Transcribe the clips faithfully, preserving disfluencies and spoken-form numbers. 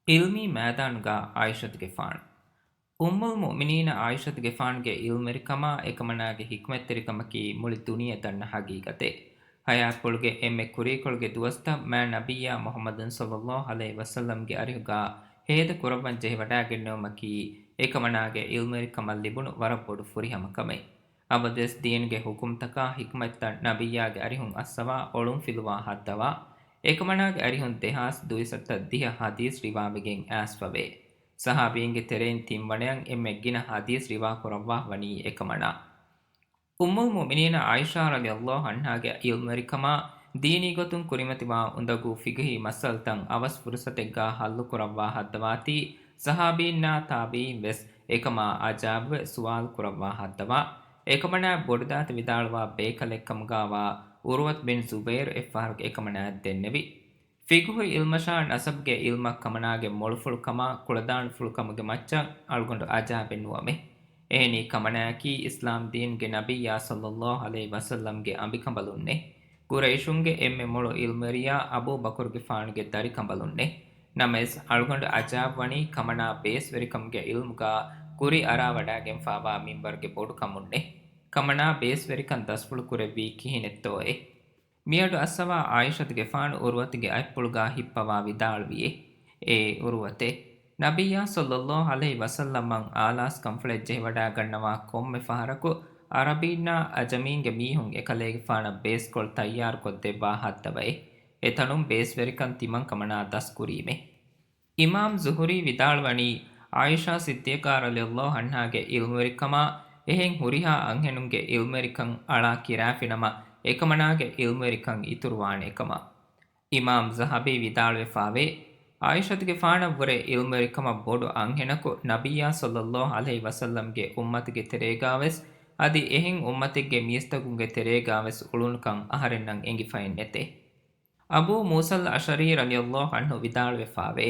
ޢިލްމީ މައިދާނުގަ ޢާއިޝަތުގެފާނު. އުއްމުލް މުއުމިނީނަ ޢާއިޝަތުގެފާނުގެ ޢިލްމުވެރިކަމާ އެކަމަނާގެ ޙިކްމަތްތެރިކަމަކީ މުޅި ދުނިޔެ ދަންނަ ޙަޤީޤަތެއް. ޙަޔާތްޕުޅުގެ އެންމެ ކުރީކޮޅުގެ ދުވަސްތައް މާތް ނަބިއްޔާ މުޙައްމަދު ޞައްލައްލާހު ޢަލައިހި ވަސައްލަމްގެ އަރިހުގަ ހޭދަ ކުރައްވަން ޖެހިވަޑައިގެންނެވުމަކީ އެކަމަނާގެ ޢިލްމުވެރިކަމަށް ލިބުނު ވަރަށް ބޮޑު ފުރިހަމަކަމެއް. އަބަދުވެސް ދީނުގެ ޙުކުމްތަކާ ޙިކްމަތްތައް ނަބިއްޔާގެ އަރިހުން އައްސަވާ އޮޅުންފިލުވާ ހައްދަވާ، އެކަމަނާގެ އަރިހުން ދެހާސް ދުއިސައްތަ ދިހަ ޙަދީޘް ރިވާވެގެން އައިސްފަވޭ. ޞަޙާބީންގެ ތެރެއިން ތިންވަނަޔަށް އެންމެ ގިނަ ޙަދީޘް ރިވާކުރައްވާ ވަނީ އެކަމަނާ. އުއްމުލް މުއުމިނީނަ ޢާއިޝާ ރަޟިޔައްލާހު ޢަންހާގެ ޢިލްމުވެރިކަމާ ދީނީ ގޮތުން ކުރިމަތިވާ އުނދަގޫ ފިޤުހީ މައްސަލަތައް އަވަސް ފުރުޞަތެއްގަ ޙައްލުކުރައްވާ ހައްދަވާތީ، ޞަޙާބީންނާ ތާބިޢީން ވެސް އެކަމާ ޢަޖާއިބުވެ ސުވާލު ކުރައްވާ ހައްދަވާ، އެކަމަނާ ބޮޑުދާތި ވިދާޅުވާ ބޭކަލެއްކަމުގާވާ ޢުރުވަތު ބިން ޒުބައިރު އެއްފަހަރަކު އެކަމަނާއަށް ދެންނެވި. ފިޤުހު ޢިލްމަށާ ނަސަބުގެ ޢިލްމަށް ކަމަނާގެ މޮޅުފުޅުކަމާ ކުޅަދާނަފުޅުކަމުގެ މައްޗަށް އަޅުގަނޑު ޢަޖާއިބެއް ނުވަމޭ. އެހެނީ ކަމަނާއަކީ އިސްލާމް ދީނުގެ ނަބިއްޔާ ޞައްލައްލާހު ޢަލައިހި ވަސައްލަމްގެ އަނބިކަނބަލުންނޭ. ޤުރައިޝުންގެ އެންމެ މޮޅު ޢިލްމުވެރިޔާ އަބޫ ބަކުރުގެފާނުގެ ދަރިކަނބަލުންނޭ. ނަމަވެސް، އަޅުގަނޑު ޢަޖާއިބުވަނީ ކަމަނާ ބޭސްވެރިކަމުގެ ޢިލްމުގަ ކުރިއަރާވަޑައިގެންފާވާ މިންވަރުގެ ބޮޑުކަމުންނޭ. ކަމަނާ ބޭސްވެރިކަން ދަސްފުޅު ކުރެއްވީ ކިހިނެއްތޯއޭ؟ މިއަޑު އައްސަވާ ޢާއިޝަތުގެފާނު ޢުރުވަތުގެ އަތްޕުޅުގަ ހިއްޕަވާ ވިދާޅުވިއޭ، އޭ ޢުރުވަތޭ! ނަބިއްޔާ ޞައްލައްލާހު ޢަލައިހި ވަސައްލަމަށް އާލާސްކަންފުޅެއް ޖެހިވަޑައިގަންނަވާ ކޮންމެ ފަހަރަކު ޢަރަބީންނާ ޢަޖަމީންގެ މީހުން އެކަލޭގެފާނަށް ބޭސްކޮޅު ތައްޔާރުކޮށްދެއްވާ ހައްދަވައޭ. އެތަނުން ބޭސްވެރިކަން ތިމަން ކަމަނާ ދަސްކުރީމޭ. އިމާމް ޒުހުރީ ވިދާޅުވަނީ، ޢާއިޝާ ޞިއްދީޤާ ރަޟިޔައްލާހު ޢަންހާގެ ޢިލްމުވެރިކަމާ އެހެން ހުރިހާ އަންހެނުންގެ ޢިލްމުވެރިކަން އަޅާ ކިރާފިނަމަ، އެކަމަނާގެ ޢިލްމުވެރިކަން އިތުރުވާނެ ކަމަށް. އިމާމް ޒަހަބީ ވިދާޅުވެފާވޭ، ޢާއިޝަތުގެފާނަށްވުރެ ޢިލްމުވެރިކަމަށް ބޮޑު އަންހެނަކު ނަބިއްޔާ ޞައްލައްލާހު ޢަލައިހި ވަސައްލަމްގެ އުއްމަތުގެ ތެރޭގާވެސް އަދި އެހެން އުއްމަތެއްގެ މީސްތަކުންގެ ތެރޭގާވެސް އުޅުނުކަން އަހަރެންނަށް އެނގިފައެއް ނެތޭ. އަބޫ މޫސަލް އަޝްޢަރީ ރަޟިޔައްލާހު ޢަންހު ވިދާޅުވެފާވޭ،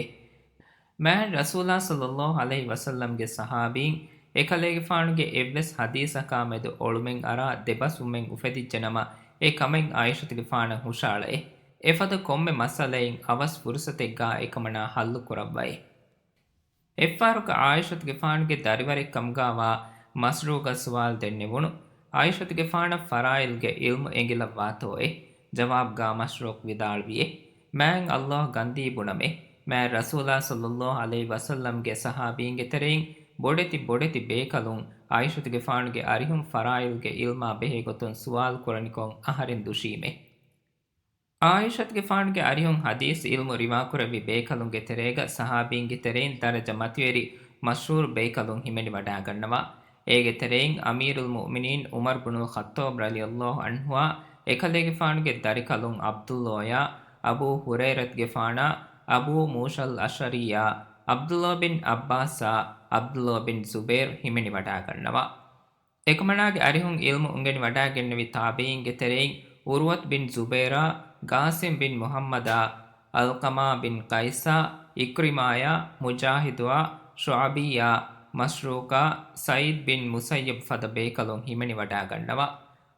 މާތް ރަސޫލާ ޞައްލައްލާހު ޢަލައިހި ވަސައްލަމްގެ ޞަޙާބީން އެކަލޭގެފާނުގެ އެއްވެސް ޙަދީޘަކާމެދު އޮޅުމެއް އަރާ ދެބަސްވުމެއް އުފެދިއްޖެނަމަ، އެ ކަމެއް ޢާއިޝަތުގެފާނަށް ހުށައަޅައޭ. އެފަދަ ކޮންމެ މައްސަލައެއް އަވަސް ފުރުޞަތެއްގަ އެކަމަނާ ޙައްލު ކުރައްވައޭ. އެއްފަހަރަކު ޢާއިޝަތުގެފާނުގެ ދަރިވަރެއްކަމުގާވާ މަސްރޫގަށް ސުވާލު ދެންނެވުނު، ޢާއިޝަތުގެފާނަށް ފަރާއިލްގެ ޢިލްމު އެނގިލައްވާތޯއޭ؟ ޖަވާބުގާ މަސްރޫގު ވިދާޅުވިއޭ، މާތް ﷲ ގަންދީ ބުނަމޭ، މާތް ރަސޫލާ ޞައްލައްލާހު ޢަލައިހި ވަސައްލަމްގެ ޞަޙާބީންގެ ތެރެއިން ބޮޑެތި ބޮޑެތި ބޭކަލުން ޢާއިޝަތުގެފާނުގެ އަރިހުން ފަރާއިލްގެ ޢިލްމާ ބެހޭގޮތުން ސުވާލު ކުރަނިކޮށް އަހަރެން ދުށީމޭ. ޢާއިޝަތުގެފާނުގެ އަރިހުން ޙަދީޘް ޢިލްމު ރިވާކުރެއްވި ބޭކަލުންގެ ތެރޭގަ ޞަޙާބީންގެ ތެރެއިން ދަރަޖަ މަތިވެރި މަޝްހޫރު ބޭކަލުން ހިމެނިވަޑައިގަންނަވާ. އޭގެ ތެރެއިން އަމީރުލް މުއުމިނީން ޢުމަރު ބުނުލް ޚައްޠާބް ރަޟިޔައްލާހު ޢަންހުއާ އެކަލޭގެފާނުގެ ދަރިކަލުން ޢަބްދުﷲޔާ، އަބޫ ހުރައިރަތުގެފާނާ، އަބޫ މޫސަލް އަޝްޢަރީޔާ، ޢަބްދުﷲ ބިން ޢައްބާސާ، ޢަބްދުﷲ ބިން ޒުބައިރު ހިމެނިވަޑައިގަންނަވާ. އެކަމަނާގެ އަރިހުން ޢިލްމު އުނގެނި ވަޑައިގެންނެވި ތާބިޢީންގެ ތެރެއިން ޢުރުވަތު ބިން ޒުބައިރާ، ޤާސިމް ބިން މުޙައްމަދާ، ޢަލްޤަމާ ބިން ޤައިސާ، ޢިކްރިމާޔާ، މުޖާހިދުއާ، ޝުޢަބީއާ، މަސްރޫޤާ، ސަޢީދު ބިން މުސައްޔަބް ފަދަ ބޭކަލުން ހިމެނިވަޑައިގަންނަވާ.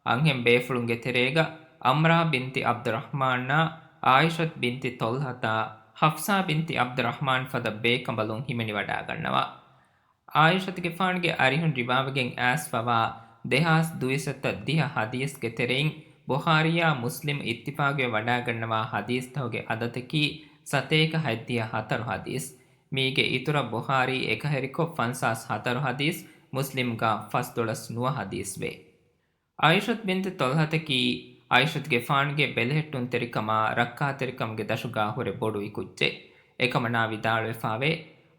އަންހެން ބޭފުޅުންގެ ތެރޭގަ ޢަމްރާ ބިންތި ޢަބްދުއްރަޙްމާނާ، ޢާއިޝަތު ބިންތި ޠަލްޙަތާ، ޙަފްޞާ ބިންތި ޢަބްދުއްރަޙްމާން ފަދަ ބޭކަނބަލުން ހިމެނިވަޑައިގަންނަވާ. ޢާއިޝަތުގެފާނުގެ އަރިހުން ރިވާވެގެން އައިސްފަވާ ދެހާސް ދުއިސައްތަ ދިހަ ޙަދީޘްގެ ތެރެއިން ބުޚާރީއާ މުސްލިމް އިއްތިފާޤުވެ ވަޑައިގަންނަވާ ޙަދީޘްތަކުގެ ޢަދަދަކީ ސަތޭކަ ހަތްދިހަ ހަތަރު ޙަދީޘް. މީގެ އިތުރަށް ބުޚާރީ އެކަހެރިކޮށް ފަންސާސް ހަތަރު ޙަދީޘް، މުސްލިމްގާ ފަސްދޮޅަސް ނުވަ ޙަދީޘްވޭ. ޢާއިޝަތު ބިންތު ޠަލްޙަތަކީ ޢާއިޝަތުގެފާނުގެ ބެލެހެއްޓުންތެރިކަމާ ރައްކާތެރިކަމުގެ ދަށުގާ ހުރެ ބޮޑު އިކުއްޖެއް. އެކަމަނާ ވިދާޅުވެފާވޭ،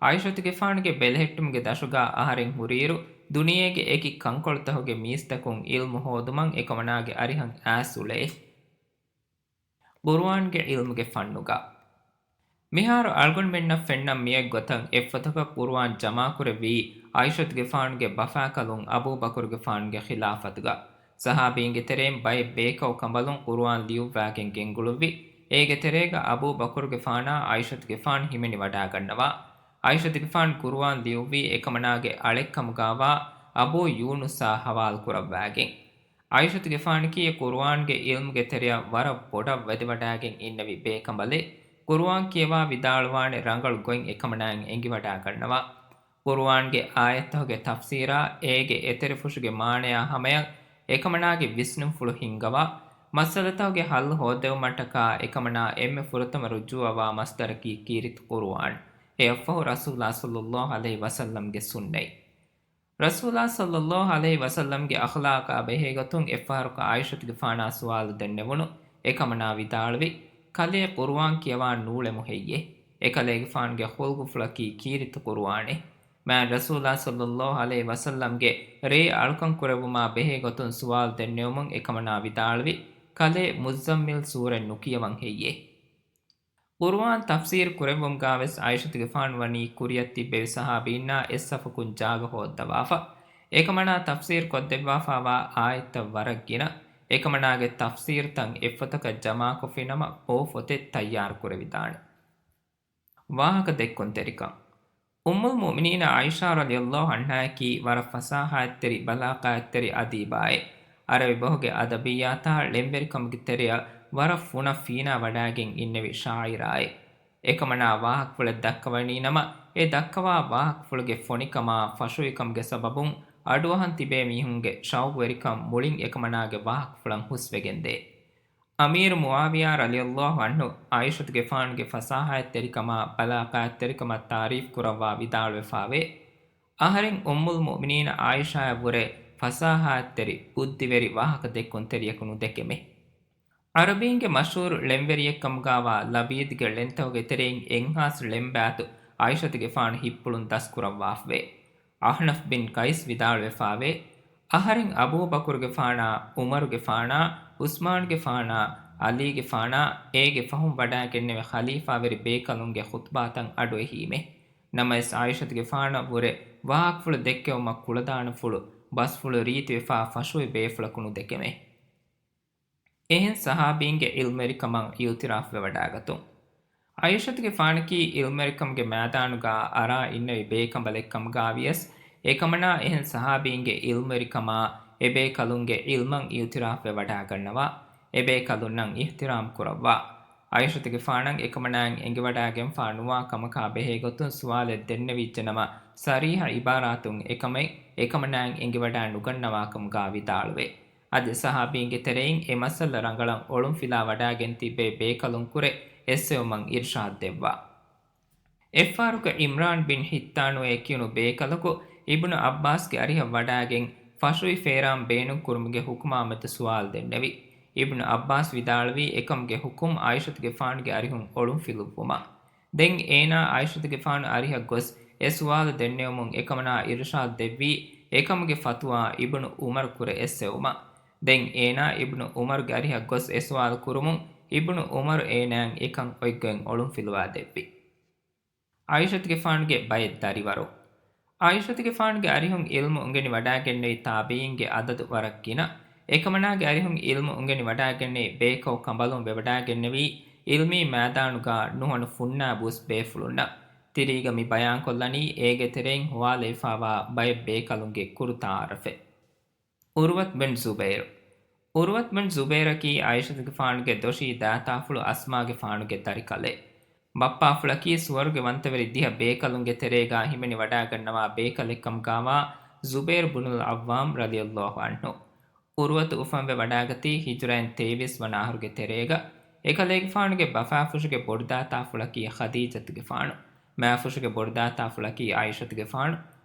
ޢާއިޝަތުގެފާނުގެ ބެލެހެއްޓުމުގެ ދަށުގާ އަހަރެން ހުރިއިރު، ދުނިޔޭގެ އެކި ކަންކޮޅުތަކުގެ މީސްތަކުން ޢިލްމު ހޯދުމަށް އެކަމަނާގެ އަރިހަށް އައިސް އުޅެއެވެ. ޤުރުއާންގެ ޢިލްމުގެ ފަންނުގަ. މިހާރު އަޅުގަނޑުމެންނަށް ފެންނަ މިއެއްގޮތަށް އެއްފަދަކަށް ޤުރުއާން ޖަމާކުރެއްވީ ޢާއިޝަތުގެފާނުގެ ބަފާކަލުން އަބޫބަކުރުގެފާނުގެ ޚިލާފަތުގަ. ޞަޙާބީންގެ ތެރެއިން ބައެއް ބޭކަލް ކަނބަލުން ޤުރުއާން ލިޔުއްވާގެން ގެންގުޅުއްވި. އޭގެ ތެރޭގަ އަބޫބަކުރުގެފާނާ ޢާއިޝަތުގެފާނު ހިމެނިވަޑައިގަންނަވާ. ޢާއިޝަތުގެފާނު ޤުރުއާން ލިޔުއްވީ އެކަމަނާގެ އަޅެއްކަމުގާވާ އަބޫ ޔޫނުސާ ޙަވާލުކުރައްވާގެން. ޢާއިޝަތުގެފާނަކީ ޤުރުއާންގެ ޢިލްމުގެ ތެރެއަށް ވަރަށް ބޮޑަށް ވެދެވަޑައިގެން އިންނެވި ބޭކަނބަލެއް. ޤުރުއާން ކިޔަވާ ވިދާޅުވާނެ ރަނގަޅު ގޮތް އެކަމަނާއަށް އެނގިވަޑާގަންނަވާ. ޤުރުއާންގެ އާޔަތްތަކުގެ ތަފްސީރާ، އޭގެ އެތެރެފުށުގެ މާނަޔާ ހަމަޔަށް އެކަމަނާގެ ވިސްނުންފުޅު ހިންގަވާ، މައްސަލަތަކުގެ ހައްލު ހޯއްދެވުމަށްޓަކާ އެކަމަނާ އެންމެ ފުރަތަމަ ރުޖޫޢަވާ މަސްދަރަކީ ކީރިތި ޤުރުއާން. އެއަށްފަހު ރަސޫލާ ޞައްލައްލާހު ޢަލައިހި ވަސައްލަމްގެ ސުންނަތް. ރަސޫލާ ޞައްލައްލާހު ޢަލައިހި ވަސައްލަމްގެ އަޚްލާޤާ ބެހޭގޮތުން އެއްފަހަރަކު ޢާއިޝަތުގެފާނާ ސުވާލު ދެންނެވުނު. އެކަމަނާ ވިދާޅުވި، ކަލޭ ޤުރުއާން ކިޔަވާ ނޫޅެމު ހެއްޔޭ؟ އެކަލޭގެފާނުގެ ޚުލްޤުފުޅަކީ ކީރިތި ޤުރުއާނެއް. މާތް ރަސޫލާ ޞައްލައްލާހު ޢަލައިހި ވަސައްލަމްގެ ރޭ އަޅުކަން ކުރެއްވުމާ ބެހޭގޮތުން ސުވާލު ދެންނެވުމުން އެކަމަނާ ވިދާޅުވި، ކަލޭ މުއްޒައްމިލް ސޫރަތް ނުކިޔަވަން ހެއްޔޭ؟ ޤުރުއާން ތަފްސީރު ކުރެއްވުމުގާވެސް ޢާއިޝަތުގެފާނު ވަނީ ކުރިއަށް ތިއްބެވި ޞަޙާބީންނާ އެއްސަފަކުން ޖާގަ ހޯއްދަވާފަ. އެކަމަނާ ތަފްސީރު ކޮށްދެއްވާފާވާ އާޔަތްތައް ވަރަށް ގިނަ. އެކަމަނާގެ ތަފްސީރުތައް އެއްފޮތަކަށް ޖަމާކޮށްފިނަމަ ބޯ ފޮތެއް ތައްޔާރު ކުރެވިދާނެ. ވާހަކަ ދެއްކުންތެރިކަން. އުއްމުލް މުއުމިނީނަ ޢާއިޝާ ރަޟިޔައްލާހު ޢަންހާއަކީ ވަރަށް ފަސާހައްތެރި، ބަލާޣައްތެރި އަދީބާއެއް. ޢަރަބި ބަހުގެ އަދަބިއްޔާތާ ޅެންވެރިކަމުގެ ތެރެއަށް ވަރަށް ފުނަށް ފީނާ ވަޑާގެން އިންނެވި ޝާޢިރާއެއް. އެކަމަނާ ވާހަކަފުޅެއް ދައްކަވަނީ ނަމަ، އެ ދައްކަވާ ވާހަކަފުޅުގެ ފޮނިކަމާ ފަށުވިކަމުގެ ސަބަބުން އަޑުއަހަން ތިބޭ މީހުންގެ ޝައުގުވެރިކަން މުޅިން އެކަމަނާގެ ވާހަކަފުޅަށް ހުސްވެގެންދޭ. އަމީރު މުޢާވިޔާ ރަޟިޔައްލާހު ޢަންހު ޢާއިޝަތުގެފާނުގެ ފަސާހައްތެރިކަމާ ބަލާޣައްތެރިކަމަށް ތާރީފް ކުރައްވާ ވިދާޅުވެފާވޭ، އަހަރެން އުއްމުލް މުއުމިނީނަ ޢާއިޝާއަށްވުރެ ފަސާހައްތެރި، ބުއްދިވެރި ވާހަކަ ދެއްކުންތެރިޔަކު ނުދެކެމެ. ޢަރަބީންގެ މަޝްހޫރު ޅެންވެރިއެއްކަމުގާވާ ލަބީދުގެ ޅެންތަކުގެ ތެރެއިން އެއްހާސް ޅެންބާތު ޢާއިޝަތުގެފާނު ހިތްޕުޅުން ދަސްކުރައްވާފަވޭ. އަޙްނަފް ބިން ޤައިސް ވިދާޅުވެފާވޭ، އަހަރެން އަބޫބަކުރުގެފާނާ، ޢުމަރުގެފާނާ، ޢުސްމާނުގެފާނާ، ޢަލީގެފާނާ، އޭގެ ފަހުން ވަޑާގެންނެވި ޚަލީފާވެރި ބޭކަލުންގެ ޚުޠުބާތައް އަޑުއެހީމޭ. ނަމަވެސް ޢާއިޝަތުގެފާނަށްވުރެ ވާހަކަފުޅު ދެއްކެވުމަށް ކުޅަދާނަފުޅު، ބަސްފުޅު ރީތިވެފާ ފަށުވި ބޭފުޅަކު ނުދެކެމޭ. އެހެން ޞަޙާބީންގެ ޢިލްމުވެރިކަމަށް އިޢުތިރާފްވެވަޑާގަތުން. ޢާއިޝަތުގެފާނަކީ ޢިލްމުވެރިކަމުގެ މައިދާނުގާ އަރާ އިންނެވި ބޭކަނބަލެއްކަމުގާވިޔަސް، އެކަމަނާ އެހެން ޞަޙާބީންގެ ޢިލްމުވެރިކަމާ އެބޭކަލުންގެ ޢިލްމަށް އިޢުތިރާފްވެވަޑާގަންނަވާ، އެބޭކަލުންނަށް އިޙްތިރާމް ކުރައްވާ. ޢާއިޝަތުގެފާނަށް އެކަމަނާއަށް އެނގިވަޑާގެންފާ ނުވާ ކަމަކާ ބެހޭގޮތުން ސުވާލެއް ދެންނެވިއްޖެނަމަ، ޞަރީޙަ ޢިބާރާތުން އެކަމެއް އެކަމަނާއަށް އެނގިވަޑާ ނުގަންނަވާކަމުގާ ވިދާޅުވޭ. އަދި ޞަޙާބީންގެ ތެރެއިން އެ މައްސަލަ ރަނގަޅަށް އޮޅުންފިލާ ވަޑާގެން ތިއްބެވި ބޭކަލުން ކުރެ އެއްސެވުމަށް އިރުޝާދު ދެއްވާ. އެއްފަހަރަކު ޢިމްރާން ބިން ޙިއްޠާނުއޭ ކިޔުނު ބޭކަލަކު އިބްނު ޢައްބާސްގެ އަރިހަށް ވަޑާގެން ފަށުވި ފޭރާން ބޭނުން ކުރުމުގެ ޙުކުމާމެދު ސުވާލު ދެންނެވި. އިބްނު ޢައްބާސް ވިދާޅުވީ އެކަމުގެ ޙުކުމް ޢާއިޝަތުގެފާނުގެ އަރިހުން އޮޅުންފިލުއްވުމަށް. ދެން އޭނާ ޢާއިޝަތުގެފާނު އަރިހަށް ގޮސް އެ ސުވާލު ދެންނެވުމުން އެކަމަނާ އިރުޝާދު ދެއްވީ އެކަމުގެ ފަތުވާ އިބްނު ޢުމަރު ކުރެ އެއްސެވުމަށް. ދެން އޭނާ އިބްނު ޢުމަރުގެ އަރިހަށް ގޮސް އެ ސުވާލު ކުރުމުން އިބްނު ޢުމަރު އޭނާއަށް އެކަން އޮތްގޮތް އޮޅުންފިލުވާ ދެއްވި. ޢާއިޝަތުގެފާނުގެ ބައެއް ދަރިވަރު. ޢާއިޝަތުގެފާނުގެ އަރިހުން ޢިލްމު އުނގެނި ވަޑާގެންނެވި ތާބިޢީންގެ އަދަދު ވަރަށް ގިނަ. އެކަމަނާގެ އަރިހުން ޢިލްމު އުނގެނި ވަޑާގެންނެވި ބޭކަލް ކަނބަލުން ވެވަޑާގެންނެވީ ޢިލްމީ މައިދާނުގާ ނުހަނު ފުންނާބުވެސް ބޭފުޅުންނަށް. ތިރީގަ މި ބަޔާންކޮށްލަނީ އޭގެ ތެރެއިން ހުވާލެވިފާވާ ބައެއް ބޭކަލުންގެ ކުރު ތަޢާރަފެއް. ޢުރުވަތު ބިން ޒުބައިރު. ޢުރުވަތު ބިން ޒުބައިރަކީ ޢާއިޝަތުގެފާނުގެ ދޮށީ ދާތާފުޅު އަސްމާގެފާނުގެ ދަރިކަލެއް. ބައްޕާފުޅަކީ ސުވަރުގެވަންތަވެރި ދިހަ ބޭކަލުންގެ ތެރޭގާ ހިމެނިވަޑާގަންނަވާ ބޭކަލެއްކަމުގާވާ ޒުބައިރު ބުނުލް ޢައްވާމް ރަޟިޔައްލާހު ޢަންހު. ޢުރުވަތު އުފަންވެ ވަޑާގަތީ ހިޖުރައިން ތޭވީސް ވަނަ އަހަރުގެ ތެރޭގަ. އެކަލޭގެފާނުގެ ބަފާފުށުގެ ބޮޑުދާތާފުޅަކީ ޚަދީޖަތުގެފާނު. މާފުށުގެ ބޮޑުދާތާފުޅަކީ ޢާއިޝަތުގެފާނު.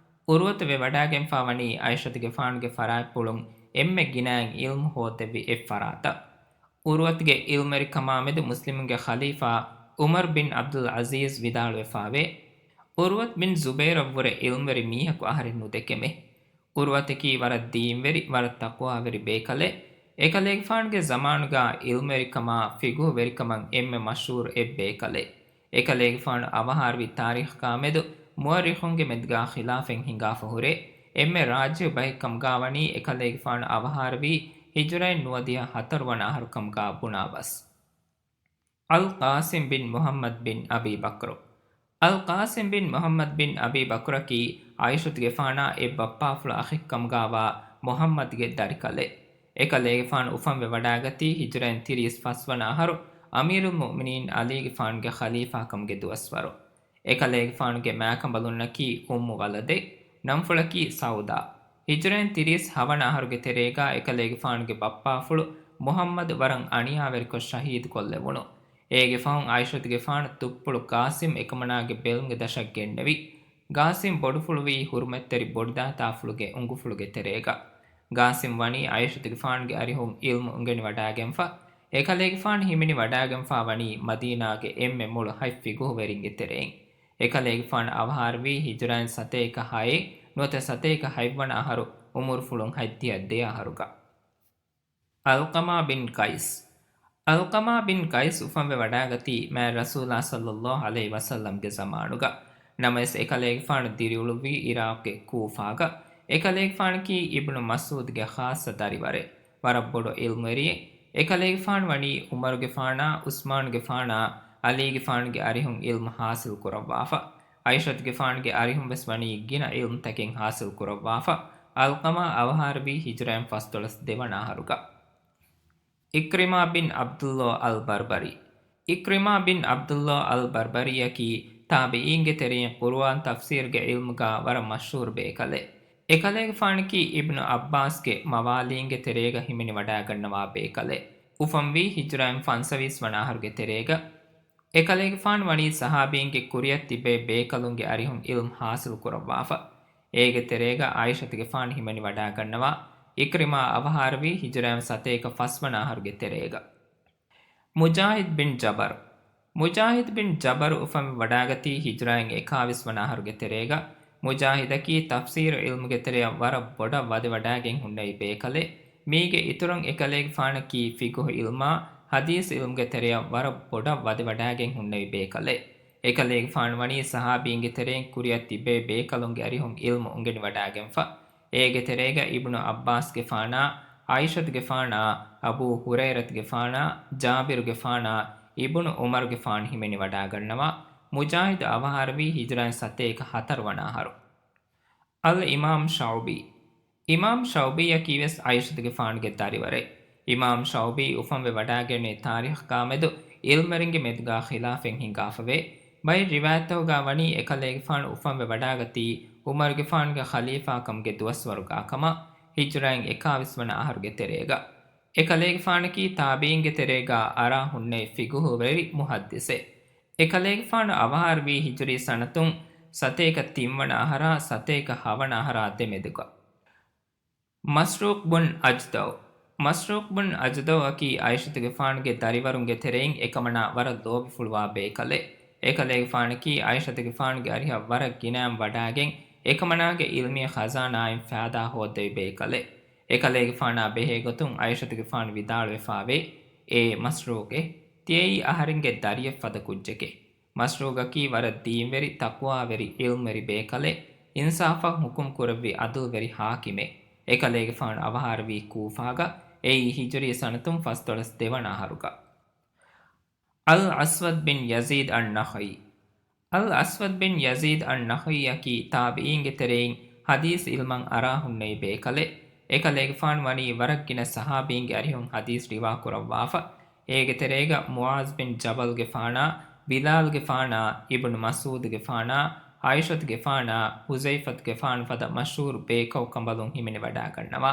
ޢުރުވަތު ވެވަޑާގެންފާ ވަނީ ޢާއިޝަތުގެފާނުގެ ފަރާތްޕުޅުން އެންމެ ގިނައިން ޢިލްމު ހޯއްދެއްވި އެއްފަރާތަށް. ޢުރުވަތުގެ ޢިލްމުވެރިކަމާމެދު މުސްލިމުންގެ ޚަލީފާ ޢުމަރު ބިން ޢަބްދުލް ޢަޒީޒް ވިދާޅުވެފާވޭ، ޢުރުވަތު ބިން ޒުބައިރަށްވުރެ ޢިލްމުވެރި މީހަކު އަހަރެއް ނުދެކެމޭ. ޢުރުވަތަކީ ވަރަށް ދީންވެރި، ވަރަށް ތަޤްވާވެރި ބޭކަލެއް. އެކަލޭގެފާނުގެ ޒަމާނުގާ ޢިލްމުވެރިކަމާ ފިޤުހުވެރިކަމަށް އެންމެ މަޝްހޫރު އެއް ބޭކަލެއް. އެކަލޭގެފާނު އަވަހާރަވި ތާރީޚަކާ މެދު މުއައްރިޚުންގެ މެދުގާ ޚިލާފެއް ހިނގާފަ ހުރޭ. އެންމެ ރާޖިޙު ބަހެއްކަމުގާ ވަނީ އެކަލޭގެފާނު އަވަހާރަވީ ހިޖުރައިން ނުވަދިހަ ހަތަރު ވަނަ އަހަރު ކަމުގާ ބުނާ ބަސް. އަލްޤާސިމް ބިން މުޙައްމަދު ބިން އަބީ ބަކްރު. އަލްޤާސިމް ބިން މުޙައްމަދު ބިން އަބީ ބަކްރަކީ ޢާއިޝަތުގެފާނާ އެއް ބައްޕާފުޅު އަޚެއްކަމުގާވާ މުޙައްމަދުގެ ދަރިކަލެއް. އެކަލޭގެފާނު އުފަންވެ ވަޑާގަތީ ހިޖުރައިން ތިރީސް ފަސް ވަނަ އަހަރު އަމީރުލް މުއުމިނީން ޢަލީގެފާނުގެ ޚަލީފާކަމުގެ ދުވަސްވަރު. އެކަލޭގެފާނުގެ މާކަނބަލުންނަކީ އުއްމު ވަލަދެއް، ނަންފުޅަކީ ސައުދާ. ހިޖުރައިން ތިރީސް ހަވަނަ އަހަރުގެ ތެރޭގާ އެކަލޭގެފާނުގެ ބައްޕާފުޅު މުޙައްމަދު ވަރަށް އަނިޔާވެރިކޮށް ޝަހީދުކޮށްލެވުނު. އޭގެ ފަހުން ޢާއިޝަތުގެފާނު ތުއްޕުޅު ޤާސިމް އެކަމަނާގެ ބެލުމުގެ ދަށަށް ގެންނެވި. ޤާސިމް ބޮޑުފުޅުވީ ޙުރުމަތްތެރި ބޮޑުދާތާފުޅުގެ އުނގުފުޅުގެ ތެރޭގަ. ޤާސިމް ވަނީ ޢާއިޝަތުގެފާނުގެ އަރިހުން ޢިލްމު އުނގެނިވަޑާގެންފަ. އެކަލޭގެފާނު ހިމެނިވަޑާގެންފާ ވަނީ މަދީނާގެ އެންމެ މޮޅު ހަތް ފިޤުހުވެރިންގެ ތެރެއިން. އެކަލޭގެފާނު އަވަހާރަވީ ހިޖުރައިން ސަތޭކަ ހައެއް ނުވަތަ ސަތޭކަ ހަތްވަނަ އަހަރު އުމުރުފުޅުން ހަތްދިހަ ދެ އަހަރުގަ. އަލްޤަމާ ބިން ޤައިސް. އަލްޤަމާ ބިން ޤައިސް އުފަންވެ ވަޑާގަތީ މާތް ރަސޫލާ ޞައްލައްލާހު ޢަލައިހި ވަސައްލަމްގެ ޒަމާނުގަ. ނަމަވެސް އެކަލޭގެފާނު ދިރިއުޅުއްވީ ޢިރާޤުގެ ކޫފާގަ. އެކަލޭގެފާނަކީ އިބްނު މަސްޢޫދުގެ ޚާއްޞަ ދަރިވަރެއް. ވަރަށް ބޮޑު ޢިލްމުވެރިއެއް. އެކަލޭގެފާނު ވަނީ ޢުމަރުގެފާނާ، ޢުސްމާނުގެފާނާ، ޢަލީގެފާނުގެ އަރިހުން ޢިލްމު ޙާޞިލް ކުރައްވާފަ. ޢާއިޝަތުގެފާނުގެ އަރިހުން ވެސް ވަނީ ގިނަ ޢިލްމުތަކެއް ޙާޞިލް ކުރައްވާފަ. އަލްޤަމާ އަވަހާރަވީ ހިޖުރައިން ފަސްދޮޅަސް ދެވަނަ އަހަރުގަ. ޢިކްރިމާ ބިން ޢަބްދުﷲ އަލް ބަރްބަރީ. ޢިކްރިމާ ބިން ޢަބްދުﷲ އަލް ބަރްބަރީއަކީ ތާބިޢީންގެ ތެރެއިން ޤުރުއާން ތަފްސީރުގެ ޢިލްމުގަ ވަރަށް މަޝްހޫރު ބޭކަލެއް. އެކަލޭގެފާނަކީ އިބްނު ޢައްބާސްގެ މަވާލީންގެ ތެރޭގަ ހިމެނިވަޑާގަންނަވާ ބޭކަލެއް. އުފަންވީ ހިޖުރައިން ފަންސަވީސް ވަނަ އަހަރުގެ ތެރޭގަ. އެކަލޭގެފާނު ވަނީ ޞަޙާބީންގެ ކުރިއަށް ތިއްބެވި ބޭކަލުންގެ އަރިހުން ޢިލްމު ޙާޞިލު ކުރައްވާފަ. އޭގެ ތެރޭގަ ޢާއިޝަތުގެފާނު ހިމެނިވަޑާގަންނަވާ ޢިކްރިމާ އަވަހާރަވީ ހިޖުރައިން ސަތޭކަ ފަސްވަނަ އަހަރުގެ ތެރޭގަ. މުޖާހިދު ބިން ޖަބަރު. މުޖާހިދު ބިން ޖަބަރު އުފަންވެ ވަޑާގަތީ ހިޖުރައިން އެކާވީސް ވަނަ އަހަރުގެ ތެރޭގަ. މުޖާހިދަކީ ތަފްސީރު ޢިލްމުގެ ތެރެއަށް ވަރަށް ބޮޑަށް ވަދެވަޑާގެން ހުންނެވި ބޭކަލެއް. މީގެ އިތުރުން އެކަލޭގެފާނަކީ ފިޤުހު ޢިލްމާ، ޙަދީޘް ޢިލްމުގެ ތެރެއަށް ވަރަށް ބޮޑަށް ވަދެވަޑާގެން ހުންނެވި ބޭކަލެއް. އެކަލޭގެފާނު ވަނީ ޞަޙާބީންގެ ތެރެއިން ކުރިއަށް ތިއްބެވި ބޭކަލުންގެ އަރިހުން ޢިލްމު އުނގެނިވަޑާގެންފަ. އޭގެ ތެރޭގަ އިބްނު ޢައްބާސްގެފާނާ، ޢާއިޝަތުގެފާނާ، އަބޫ ހުރައިރަތުގެފާނާ، ޖާބިރުގެފާނާ، އިބްނު ޢުމަރުގެފާނު ހިމެނިވަޑާގަންނަވާ. މުޖާހިދު އަވަހާރަވީ ހިޖުރައިން ސަތޭކަ ހަތަރު ވަނަ އަހަރު. އަލް އިމާމް ޝަޢުބީ. އިމާމް ޝަޢުބީއަކީ ވެސް ޢާއިޝަތުގެފާނުގެ ދަރިވަރެއް. އިމާމް ޝަޢުބީ އުފަންވެ ވަޑާގެންނެވި ތާރީޚްގާމެދު ޢިލްމުވެރިންގެ މެދުގާ ޚިލާފެއް ހިނގާފަވޭ. ބައެއް ރިވާޔަތްތަކުގާ ވަނީ އެކަލޭގެފާނު އުފަންވެ ވަޑާގަތީ ޢުމަރުގެފާނުގެ ޚަލީފާކަމުގެ ދުވަސްވަރުގާ ކަމަށް، ހިޖުރައިން އެކާވީސް ވަނަ އަހަރުގެ ތެރޭގަ. އެކަލޭގެފާނަކީ ތާބިޢީންގެ ތެރޭގާ އަރާ ހުންނެވި ފިޤުހުވެރި މުޙައްދިޘެއް. އެކަލޭގެފާނު އަވަހާރަވީ ހިޖުރީ ސަނަތުން ސަތޭކަ ތިންވަނަ އަހަރާ ސަތޭކަ ހަވަނަ އަހަރާ ދެމެދުގަ. މަސްރޫޤް ބުން އަޖްދައު. މަސްރޫޤް ބުން އަޖްދައުއަކީ ޢާއިޝަތުގެފާނުގެ ދަރިވަރުންގެ ތެރެއިން އެކަމަނާ ވަރަށް ލޯބިފުޅުވާ ބޭކަލެއް. އެކަލޭގެފާނަކީ ޢާއިޝަތުގެފާނުގެ އަރިހަށް ވަރަށް ގިނައިން ވަޑާގެން، އެކަމަނާގެ ޢިލްމީ ޚަޒާނާއިން ފައިދާ ހޯއްދެވި ބޭކަލެއް. އެކަލޭގެފާނާ ބެހޭގޮތުން ޢާއިޝަތުގެފާނު ވިދާޅުވެފާވޭ، އޭ މަސްރޫޤޭ، ތިޔައީ އަހަރެންގެ ދަރިއެއް ފަދަ ކުއްޖެކޭ. މަސްރޫގަކީ ވަރަށް ދީންވެރި، ތަޤްވާވެރި، ޢިލްމުވެރި ބޭކަލެއް، އިންސާފަށް ޙުކުމް ކުރެއްވި ޢަދުލުވެރި ޙާކިމެއް. އެކަލޭގެފާނު އަވަހާރަވީ ކޫފާގަ، އެއީ ހިޖުރީ ސަނަތުން ފަސްދޮޅަސް ދެވަނަ އަހަރުގަ. އަލް އަސްވަދް ބިން ޔަޒީދް އައްނަޚަޢީ. އަލް އަސްވަދް ބިން ޔަޒީދް އައްނަޚަޢީއަކީ ތާބިޢީންގެ ތެރެއިން ޙަދީޘް ޢިލްމަށް އަރާ ހުންނެވި ބޭކަލެއް. އެކަލޭގެފާނު ވަނީ ވަރަށް ގިނަ ޞަޙާބީންގެ އަރިހުން ޙަދީޘް ރިވާ ކުރައްވާފަ. އޭގެ ތެރޭގަ މުޢާޛް ބިން ޖަބަލްގެފާނާ، ބިލާލްގެފާނާ، އިބްނު މަސްޢޫދުގެފާނާ، ޢާއިޝަތުގެފާނާ، ޙުޛައިފަތުގެފާނު ފަދަ މަޝްހޫރު ބޭކަލްކަނބަލުން ހިމެނިވަޑާގަންނަވާ.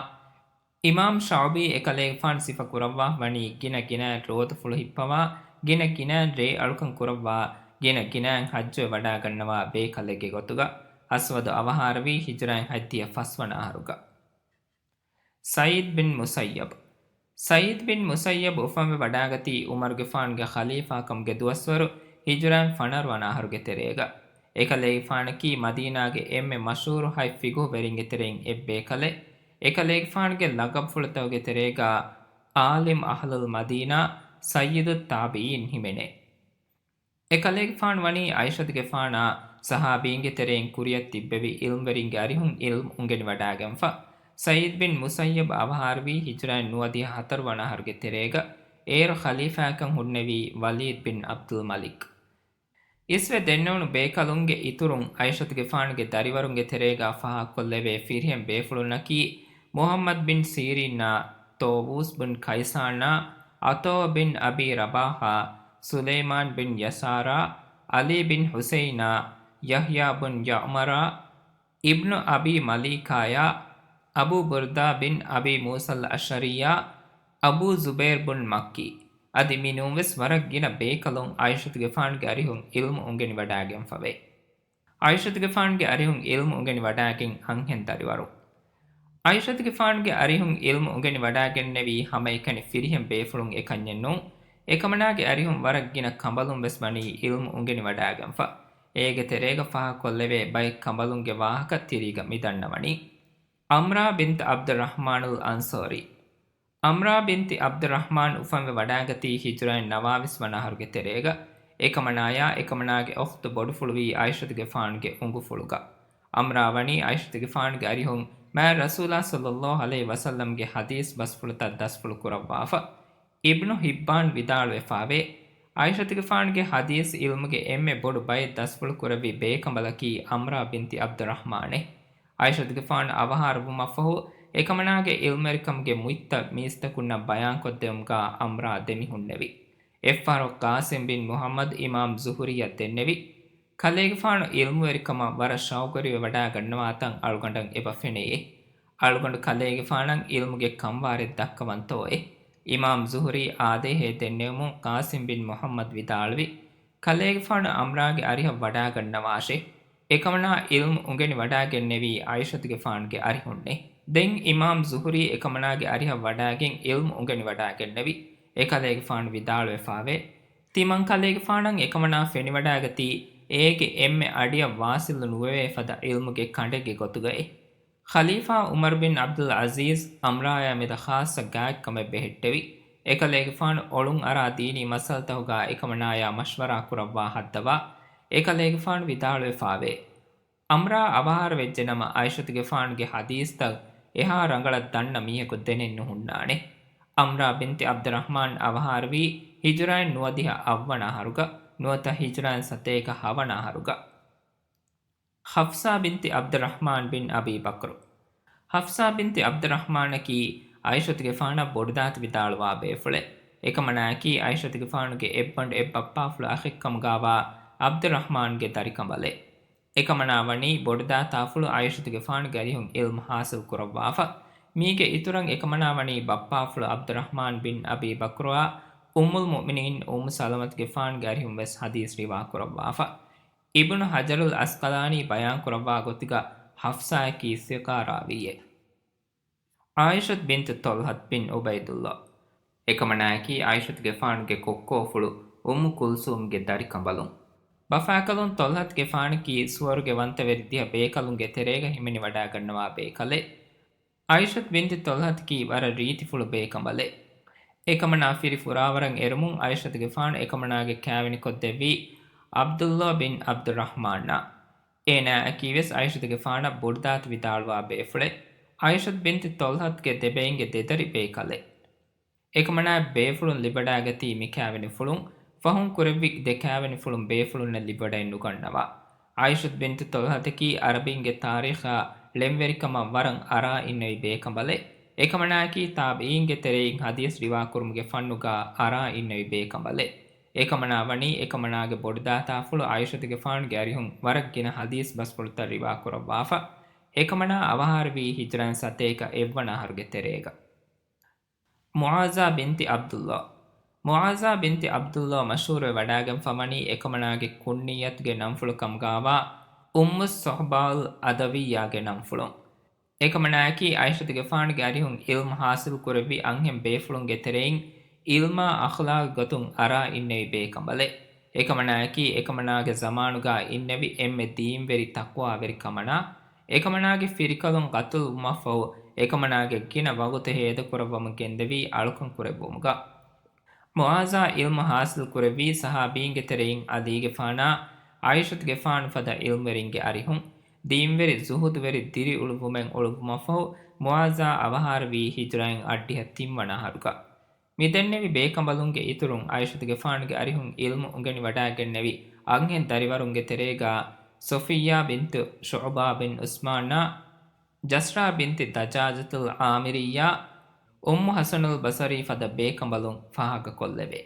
އިމާމް ޝަޢުބީ އެކަލޭގެފާނު ސިފަކުރައްވާ ވަނީ ގިނަ ގިނައިން ރޯދަފުޅު ހިއްޕަވާ، ގިނަ ގިނައިން ރޭ އަޅުކަން ކުރައްވާ، ގިނަ ގިނައިން ޙައްޖުވެ ވަޑާގަންނަވާ ބޭކަލެއްގެ ގޮތުގަ. އަސްވަދު އަވަހާރަވީ ހިޖުރައިން ހަތްދިހަ ފަސްވަނަ އަހަރުގަ. ސަޢީދު ބިން މުސައްޔަބް. ސަޢީދު ބިން މުސައްޔަބް އުފަންވެ ވަޑާގަތީ ޢުމަރުގެފާނުގެ ޚަލީފާކަމުގެ ދުވަސްވަރު ހިޖުރައިން ފަނަރަ ވަނަ އަހަރުގެ ތެރޭގަ. އެކަލޭގެފާނަކީ މަދީނާގެ އެންމެ މަޝްހޫރު ހަތް ފިޤުހުވެރިންގެ ތެރެއިން އެއްބޭކަލެއް. އެކަލޭގެފާނުގެ ލަޤަބުފުޅުތަކުގެ ތެރޭގަ ޢާލިމް އަހްލުލް މަދީނާ، ސައްޔިދު ތާބިޢީން ހިމެނޭ. އެކަލޭގެފާނު ވަނީ ޢާއިޝަތުގެފާނާ ޞަޙާބީންގެ ތެރެއިން ކުރިއަށް ތިއްބެވި ޢިލްމުވެރިންގެ އަރިހުން ޢިލްމު އުނގެނިވަޑާގެންފަ. ސަޢީދު ބިން މުސައްޔަބް އަވަހާރަވީ ހިޖުރައިން ނުވަދިހަ ހަތަރު ވަނަ އަހަރުގެ ތެރޭގަ. އޭރު ޚަލީފާކަން ހުންނެވީ ވަލީދު ބިން ޢަބްދުލް މަލިކް. އިސްވެ ދެންނެވުނު ބޭކަލުންގެ އިތުރުން ޢާއިޝަތުގެފާނުގެ ދަރިވަރުންގެ ތެރޭގަ ފާހަގަކޮށްލެވޭ ފިރިހެން ބޭފުޅުންނަކީ މުޙައްމަދު ބިން ސީރީންއާ، ޠާވޫސް ބިން ކައިސާންއާ، ޢަޠާ ބިން އަބީ ރަބާޙާ، ސުލައިމާން ބިން ޔަސާރާ، ޢަލީ ބިން ޙުސައިނާ، ޔަޙްޔާ ބިން ޔަޢުމަރާ، އިބްނު އަބީ މަލީކާޔާ، އަބޫ ބުރްދާ ބިން އަބީ މޫސަލް އަޝްޢަރީޔާ، އަބޫ ޒުބައިރް ބުން މައްކީ. އަދި މިނޫންވެސް ވަރަށް ގިނަ ބޭކަލުން ޢާއިޝަތުގެފާނުގެ އަރިހުން ޢިލްމު އުނގެނިވަޑާގެންފަވޭ. ޢާއިޝަތުގެފާނުގެ އަރިހުން ޢިލްމު އުނގެނިވަޑާގެން އަންހެން ދަރިވަރު. ޢާއިޝަތުގެފާނުގެ އަރިހުން ޢިލްމު އުނގެނިވަޑާގެންނެވީ ހަމައެކަނި ފިރިހެން ބޭފުޅުން އެކަންޏެއް ނޫން. އެކަމަނާގެ އަރިހުން ވަރަށް ގިނަ ކަނބަލުން ވެސް ވަނީ ޢިލްމު އުނގެނިވަޑާގެންފަ. އޭގެ ތެރޭގަ ފާހަގަކޮށްލެވޭ ބައެއް ކަނބަލުންގެ ވާހަކަ ތިރީގަ މިދަންނަވަނީ. އަމްރާ ބިންތު ޢަބްދުއްރަޙްމާނުލް އަންޞާރީ. އަމްރާ ބިންތި ޢަބްދުއްރަޙްމާން އުފަންވެ ވަޑާގަތީ ހިޖުރައިން ނަވާވީސް ވަނަ އަހަރުގެ ތެރޭގަ. އެކަމަނާޔާ އެކަމަނާގެ އުޚްތު ބޮޑުފުޅުވީ ޢާއިޝަތުގެފާނުގެ އުނގުފުޅުގަ. އަމްރާ ވަނީ ޢާއިޝަތުގެފާނުގެ އަރިހުން މާތް ރަސޫލާ ޞައްލައްލާހު ޢަލައިހި ވަސައްލަމްގެ ޙަދީޘް ބަސްފުޅުތައް ދަސްފުޅު ކުރައްވާފަ. އިބްނު ޙިއްބާން ވިދާޅުވެފާވޭ، ޢާއިޝަތުގެފާނުގެ ޙަދީޘް ޢިލްމުގެ އެންމެ ބޮޑު ބައެއް ދަސްފުޅު ކުރެއްވި ބޭކަނބަލަކީ އަމްރާ ބިންތި ޢަބްދުއްރަޙްމާނޭ. ޢާއިޝަތުގެފާނު އަވަހާރަވުމަށްފަހު، އެކަމަނާގެ ޢިލްމުވެރިކަމުގެ މުއްތަ މީސްތަކުންނަށް ބަޔާންކޮށްދެވުމުގާ އަމްރާ ދެމިހުންނެވި. އެއްފަހަރު ޤާސިމް ބިން މުޙައްމަދު އިމާމް ޒުހުރީއަށް ދެންނެވި. ކަލޭގެފާނު ޢިލްމުވެރިކަމަށް ވަރަށް ޝައުޤުވެރިވެ ވަޑާގަންނަވާތަން އަޅުގަނޑަށް އެބަ ފެނެޔޭ. އަޅުގަނޑު ކަލޭގެފާނަށް ޢިލްމުގެ ކަންވާރެއް ދައްކަވަންތޯއޭ؟ އިމާމް ޒުހުރީ އާދޭހޭ ދެންނެވުމުން ޤާސިމް ބިން މުޙައްމަދު ވިދާޅުވި، ކަލޭގެފާނު އަމްރާގެ އަރިހަށް ވަޑާގަންނަވާށޭ. އެކަމަނާ ޢިލްމު އުނގެނި ވަޑާގެންނެވީ ޢާއިޝަތުގެފާނުގެ އަރިހުންނޭ. ދެން އިމާމް ޒުހުރީ އެކަމަނާގެ އަރިހަށް ވަޑާގެން ޢިލްމު އުނގެނި ވަޑާގެންނެވި. އެކަލޭގެފާނު ވިދާޅުވެފާވޭ، ތިމަން ކަލޭގެފާނަށް އެކަމަނާ ފެނިވަޑާގަތީ އޭގެ އެންމެ އަޑިއަށް ވާޞިލު ނުވެވޭ ފަދަ ޢިލްމުގެ ކަނޑެއްގެ ގޮތުގައޭ. ޚަލީފާ ޢުމަރު ބިން ޢަބްދުލް ޢަޒީޒް އަމްރާޔާ މެދަށް ޚާއްޞަ ގާތްކަމެއް ބެހެއްޓެވި. އެކަލޭގެފާނު އޮޅުން އަރާ ދީނީ މައްސަލަތަކުގާ އެކަމަނާޔާ މަޝްވަރާ ކުރައްވާ ހައްދަވާ. އެކަލޭގެފާނު ވިދާޅުވެފާވޭ، އަމްރާ އަވަހާރަވެއްޖެނަމަ ޢާއިޝަތުގެފާނުގެ ޙަދީޘްތައް އެހާ ރަނގަޅަށް ދަންނަ މީހަކު ދެނެއް ނުހުންނާނެ. އަމްރާ ބިންތި ޢަބްދުއްރަޙްމާން އަވަހާރަވީ ހިޖުރައިން ނުވަދިހަ އަށްވަނަ އަހަރުގަ، ނުވަތަ ހިޖުރައިން ސަތޭކަ ހަވަނަ އަހަރުގަ. ޙަފްޞާ ބިންތި ޢަބްދުއްރަޙްމާން ބިން އަބީ ބަކްރު. ޙަފްޞާ ބިންތި ޢަބްދުއްރަޙްމާނަކީ ޢާއިޝަތުގެފާނަށް ބޮޑުދާތަ ވިދާޅުވާ ބޭފުޅެއް. އެކަމަނާއަކީ ޢާއިޝަތުގެފާނުގެ އެއްބަނޑު އެއްބައްޕާފުޅު އަޚެއްކަމުގާވާ ޢަބްދުއްރަޙްމާންގެ ދަރިކަނބަލެއް. އެކަމަނާ ވަނީ ބޮޑުދާތާފުޅު ޢާއިޝަތުގެފާނުގެ އަރިހުން ޢިލްމު ޙާޞިލް ކުރައްވާފަ. މީގެ އިތުރަށް އެކަމަނާ ވަނީ ބައްޕާފުޅު ޢަބްދުއްރަޙްމާން ބިން އަބީ ބަކްރުއާ އުއްމުލް މުއުމިނީން އުއްމު ސަލަމަތުގެފާނުގެ އަރިހުން ވެސް ޙަދީޘް ރިވާ ކުރައްވާފަ. އިބްނު ޙަޖަރުލް ޢަސްޤަލާނީ ބަޔާން ކުރައްވާ ގޮތުގަ ޙަފްޞާއަކީ ސިޤާ ރާވީއެއް. ޢާއިޝަތު ބިންތު ޠަލްޙަތު ބިން ޢުބައިދުﷲ. އެކަމަނާއަކީ ޢާއިޝަތުގެފާނުގެ ކޮއްކޯފުޅު އުއްމު ކުލްސޫމްގެ ދަރިކަނބަލުން. ބަފާކަލުން ޠަލްޙަތުގެފާނަކީ ސުވަރުގެވަންތަވެރި ދިހަ ބޭކަލުންގެ ތެރޭގަ ހިމެނިވަޑާގަންނަވާ ބޭކަލެއް. ޢާއިޝަތު ބިންތި ޠަލްޙަތަކީ ވަރަށް ރީތިފުޅު ބޭކަނބަލެއް. އެކަމަނާ ފިރި ފުރާވަރަށް އެރުމުން ޢާއިޝަތުގެފާނު އެކަމަނާގެ ކާވެނިކޮށްދެއްވީ ޢަބްދުﷲ ބިން ޢަބްދުއްރަޙްމާންއާ. އޭނާއަކީ ވެސް ޢާއިޝަތުގެފާނަށް ބޮޑުދާތަ ވިދާޅުވާ ބޭފުޅެއް. ޢާއިޝަތު ބިންތި ޠަލްޙަތުގެ ދެބެއިންގެ ދެދަރި ބޭކަލެއް. އެކަމަނާ ބޭފުޅުން ލިބިވަޑާގަތީ މި ކާވެނިފުޅުން، ފަހުން ކުރެއްވި ދެ ކާވެނިފުޅުން ބޭފުޅުންނަށް ލިބިވަޑައެއް ނުގަންނަވާ. ޢާއިޝަތު ބިންތު ޠަލްޙަތަކީ ޢަރަބީންގެ ތާރީޚާ ޅެންވެރިކަމަށް ވަރަށް އަރާ އިންނެވި ބޭކަނބަލެއް. އެކަމަނާއަކީ ތާބިޢީންގެ ތެރެއިން ޙަދީޘް ރިވާކުރުމުގެ ފަންނުގާ އަރާ އިންނެވި ބޭކަނބަލެއް. އެކަމަނާ ވަނީ އެކަމަނާގެ ބޮޑުދާތާފުޅު ޢާއިޝަތުގެފާނުގެ އަރިހުން ވަރަށް ގިނަ ޙަދީޘް ބަސްފުޅުތައް ރިވާކުރައްވާފަ. އެކަމަނާ އަވަހާރަވީ ހިޖުރައިން ސަތޭކަ އެއްވަނަ އަހަރުގެ ތެރޭގަ. މުޢާޒާ ބިންތި ޢަބްދުﷲ. މުޢާޒާ ބިންތި ޢަބްދުﷲ މަޝްހޫރުވެ ވަޑާގެންފަވަނީ އެކަމަނާގެ ކުންނިއްޔަތުގެ ނަންފުޅު ކަމުގާވާ އުއްމުއް ޞަހްބާއުލް ޢަދަވިއްޔާގެ ނަންފުޅުން. އެކަމަނާއަކީ ޢާއިޝަތުގެފާނުގެ އަރިހުން ޢިލްމު ޙާޞިލް ކުރެއްވި އަންހެން ބޭފުޅުންގެ ތެރެއިން ޢިލްމާ އަޚްލާގް ގޮތުން އަރާ އިންނެވި ބޭކަނބަލެއް. އެކަމަނާއަކީ އެކަމަނާގެ ޒަމާނުގާ އިންނެވި އެންމެ ދީންވެރި ތަޤްވާވެރި ކަމަނާ. އެކަމަނާގެ ފިރިކަލުން ޤަތުލުވުމަށްފަހު، އެކަމަނާގެ ގިނަ ވަގުތު ހޭދަކުރައްވަމުން ގެންދެވީ އަޅުކަން ކުރެއްވުމުގަ. މުޢާޒާ ޢިލްމު ޙާޞިލް ކުރެއްވީ ޞަޙާބީންގެ ތެރެއިން ޢަލީގެފާނާ، ޢާއިޝަތުގެފާނު ފަދަ ޢިލްމުވެރިންގެ އަރިހުން. ދީންވެރި ޒުހުދުވެރި ދިރިއުޅުއްވުމެއް އުޅުއްވުމަށްފަހު، މުޢާޒާ އަވަހާރަވީ ހިޖުރައިން އަށްޑިހަ ތިންވަނަ އަހަރުގަ. މިދެންނެވި ބޭކަނބަލުންގެ އިތުރުން ޢާއިޝަތުގެފާނުގެ އަރިހުން ޢިލްމު އުނގެނިވަޑާގެންނެވި އަންހެން ދަރިވަރުންގެ ތެރޭގާ ޞަފިއްޔާ ބިންތު ޝުޢުބާ ބިން ޢުސްމާނާ، ޖަސްރާ ބިންތި ދަޖާޖަތުލް ޢާމިރިއްޔާ، އުއްމު ޙަސަނުލް ބަޞަރީ ފަދަ ބޭކަނބަލުން ފާހަގަކޮށްލެވޭ.